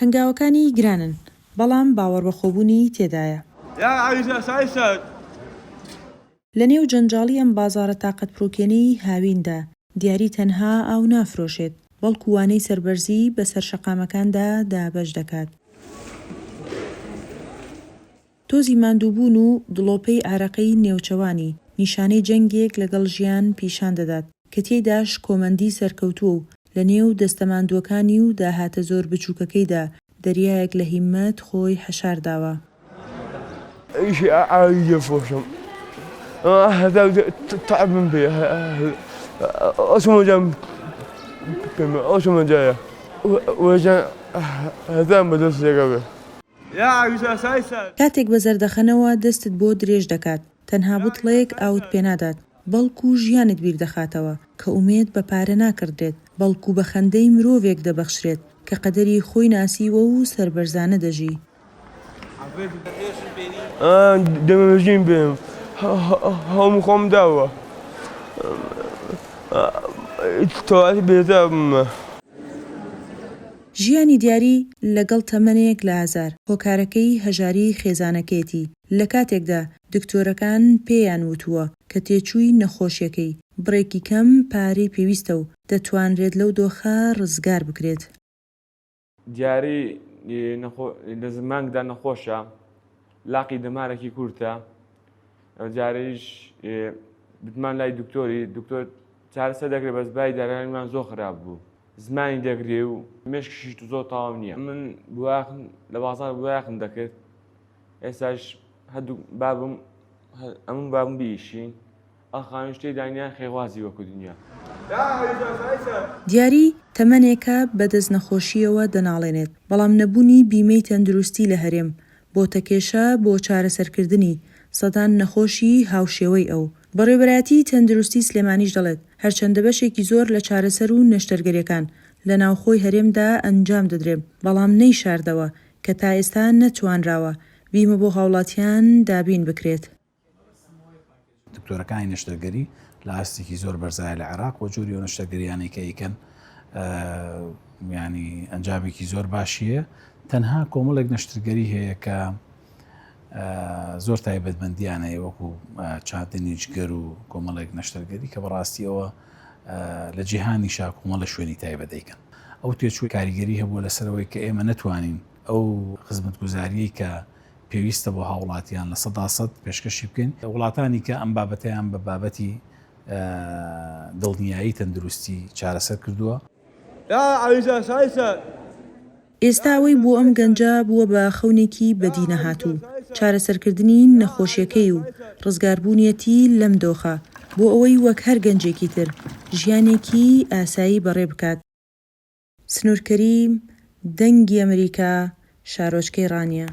هەنگاوەکانی گرانن، بەڵام باوەڕبەخۆبوونی تێدایە. لەنێو جەنجاڵی ئەم بازاڕە تاقەتپڕوکێنەی هاویندا، دیاری تەنها ئاو نافرۆشێت، بەڵکو وانەی سەربەرزی بەسەر شەقامەکاندا دابەش دەکات. تۆزی ماندووبوون و دڵۆپەی ئارەقەی نێوچەوانی، نیشانەی جەنگێک لەگەڵ ژیان پیشان دەدات، کە تێیدا شکۆمەندی سەرکەوتووە و لە نێو دەستە ماندووەکانی و داهاتە زۆر بچووکەکەیدا، دەریایەک لە هیممەت خۆی حەشار داوە. ئیشی ئاوی دەفرۆشم هەتا تەعبم پێ ئەچمە جام پێم ئەچمە جایە وەجان هەتام بەدەست لێگە بێ. کاتێک بە زەردەخەنەوە دەستت بۆ درێژ دەکات، تەنها بوتڵێک ئاوت پێنادات، بەڵکو ژیانت بیردەخاتەوە، کە ئومێد بە پارە ناکڕدرێت، بەڵکو بە خەندەی مرۆڤێک دەبەخشرێت کە قەدەری خۆی ناسیوە و سەربەرزانە دەژی. دەمەژین بێم هەموو خۆم داوە تەواوی بێزار بوومە. ژیانی دیاری لەگەڵ تەمەنێک لە ئازار، هۆکارەکەی هەژاریی خێزانەکەیەتی، لە کاتێکدا دکتۆرەکان پێیان وتووە کە تێچووی نەخۆشیەکەی بڕێکی کەم پارەی پێویستە و دەتوانرێت لەو دۆخە ڕزگار بکرێت. دیاری لە زمانگدا نەخۆشە، لاقی دەمارێکی کورتە، جارێش بتمان لای دکتۆری دکتۆر چارەسەر دەکرێت بەس بای دارانیمان زۆر خراپ بوو زمانی دەگرێ و مێشکشی زۆر تەواو نییە من بواخم لە بازار بواخم دەکرد ئێستاش هەردوو بابم ئەمن بابم بیشین ئەو خانووش تێدا نییە خێوازی وەکو دنیا. دیاری تەمەنێکە بەدەست نەخۆشییەوە دەناڵێنێت، بەڵام نەبوونی بیمەی تەندروستی لە هەرێم، بۆتە کێشە بۆ چارەسەرکردنی سەدان نەخۆشی هاوشێوەی ئەو. بەڕێوەبەرایەتیی تەندروستی سلێمانیش دەڵێت، هەرچەندە بەشێکی زۆر لە چارەسەر و نەشتەرگەرییەکان لە ناوخۆی هەرێمدا ئەنجام دەدرێن، بەڵام نەیشاردەوە کە تا ئێستا نەتوانراوە بیمە بۆ هاوڵاتیان دابین بکرێت. دکتۆرەکانی نەشتەرگەری لە ئاستێکی زۆر بەرزایە لە عێراق و جۆری ئەو نەشتەرگەریانەی کە ئەیکەن ینی ئەنجامێکی زۆر باشیە تەنها کۆمەڵێک نەشتەرگەری هەیە کە زۆر تایبەتمەندیان هەیە وەکو چاندنی جگەر و کۆمەڵێک نەشتەرگەری کە بەڕاستیەوە لە جیهانیشا کۆمەڵە شوێنی تایبەت دەیکەن ئەو تێچوو کاریگەری هەبووە لەسەرەوەی کە ئێمە نەتوانین ئەو خزمەتگوزاریەی کە پێویستە بۆ هاوڵاتیان 100% پێشکەشی بکەین. وڵاتانی کە ئەم بابەتەیان بە بابەتی دڵنیایی تەندروستی چارەسەر کردووە. ئێستا ئەوەی بۆ ئەم گەنجە بووە بە خەونێکی بەدینەهاتوو، چارەسەرکردنی نەخۆشیەکەی و ڕزگاربوونیەتی لەم دۆخە، بۆ ئەوەی وەک هەر گەنجێکی تر ژیانێکی ئاسایی بەڕێ بکات. سنوور کەریم، دەنگی ئەمریکا، شارۆچکەی ڕانیە.